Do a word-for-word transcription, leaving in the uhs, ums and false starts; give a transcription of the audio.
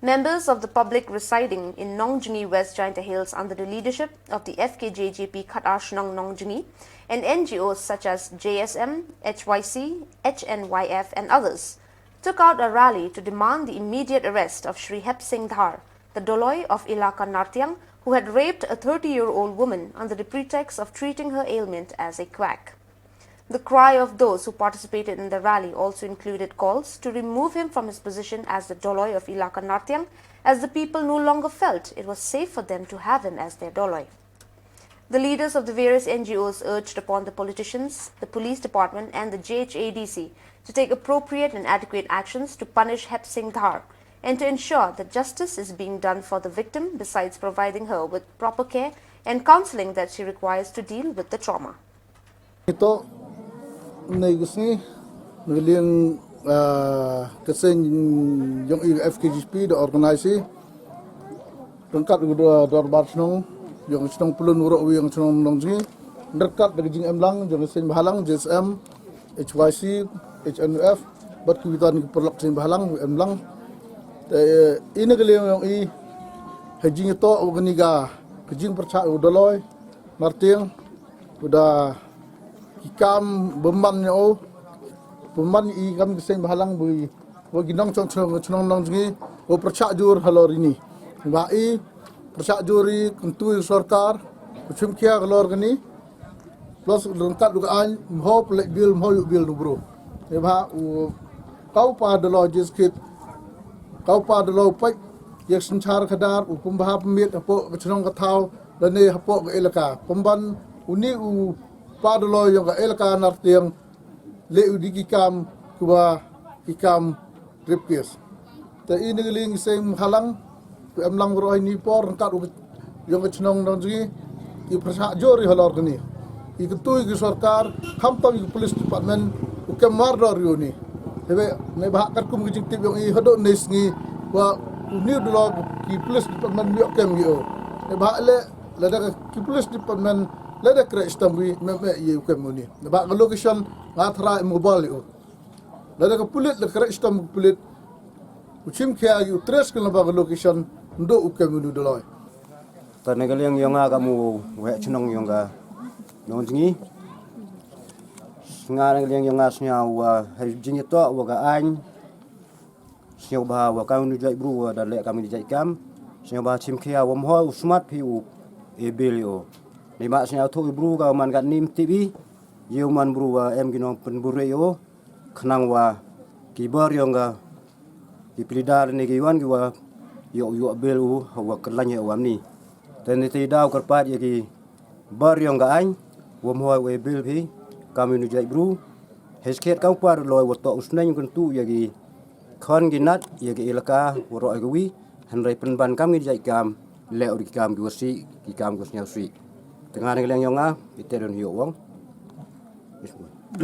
Members of the public residing in Nongjngi, West Jaintia Hills, under the leadership of the F K J G P Khatar Shnong Nongjngi and N G Os such as J S M, H Y C, H N Y F, and others, took out a rally to demand the immediate arrest of Shri Hep Singh Dhar, the Doloi of Elaka Nartiang, who had raped a thirty-year-old woman under the pretext of treating her ailment as a quack. The cry of those who participated in the rally also included calls to remove him from his position as the Doloi of Elaka Nartiang, as the people no longer felt it was safe for them to have him as their Doloi. The leaders of the various N G Os urged upon the politicians, the police department, and the J H A D C to take appropriate and adequate actions to punish Hep Singh Dhar and to ensure that justice is being done for the victim, besides providing her with proper care and counseling that she requires to deal with the trauma. Ito, nei gu sngi, nei liang, ah, ka seng yong i F K G P da organize i. Ryngkat gu da dorbar chnong, yong chnong Pulun, Urok wi yong chnong Nongjngi. Ryngkat da ka jingem lang yong ka seng bhalang, J S M, H Y C, H N F, bad ki witan ki paralok seng bhalang, em lang. Te, ina ka liang yong i, ha jingito, wa kani ka, ka jingpyrchah u Doloi Nartiang, u da ki kam bymman ya o, bymman i kam ki seng bhalang bui, wa ki nongchong chnong, chnong Nongjngi, wa pyrchah jur halor ini. Wa i, pyrchah jur i kyntu i sorkar, u chimkhia halor kani, plus ryngkat u ka aiñ, mho pynlait bill, mho yoh bill du bru. Neibhah u, ka u pa Doloi Jiskit, ka u pa Doloi u pait, ya ka synchar khadar, u pynbha pynmiat hapoh ka chnong ka thaw, lane hapoh ka elaka. Pynban uni u pa Doloi yong ka elaka Nartiang, le u di ki kam, kuwa ki kam rape case. Te ini ka liang i seng bhalang, ku em lang waroh ini por, ryngkat u yong ka chnong Nongjngi, i pyrchah jur i halor kani. I kyntu i ki sorkar, khamtam i ki police department, u kem mardor ya uni. Hebe, neibhah katkum ki jingtip yong i hadooh nei sngi, wa uni u Doloi ki police department yoh kem ya o. Neibhah le, lada ka ki police department, lada kreh stam wi, me me ya u kem uni. Neibhah ka location, nga tharai mobile ya o. Lada ka pulit, lada kreh stam ka pulit. U chimkhia ki u trace ki laba ka location, ndu u kem uni u Doloi. Te na ka liang yong nga kam u waheh chnong yong ka Nongjngi. Nga na ka liang yong nga sñiaw wa ha jingito wa ka aiñ. Sñiaw bha wa kam uni u jait bru wa da leh kam uni u jait kam. Sñiaw bha chimkhia wa mho u smat phi u e bill ya o. Neibhah sñiaw thoh i bru ka man katni ym tip i. Ye u man bru wa em ki nongpynbure ya o. Khnang wa ki bar yong ka, ki pli da lane ki wan ki wa yoh, yoh bill u, wa kyrlañ ya u amni. Te ini te daw kyrpad ya ki bar yong ka aiñ, wa mho u e bill phi, kam uni u jait bru. Heskhet kam u pa Doloi wa toh u sneng kyntu ya ki khon ki nat, ya ki elaka, waroh ya ka wi, hynrei pynban kam ki jait kam, le u di ki kam ki wa sih, ki kam ki wa sñiaw sih. Te nga na ka liang yong nga, ite don hi yoh wong.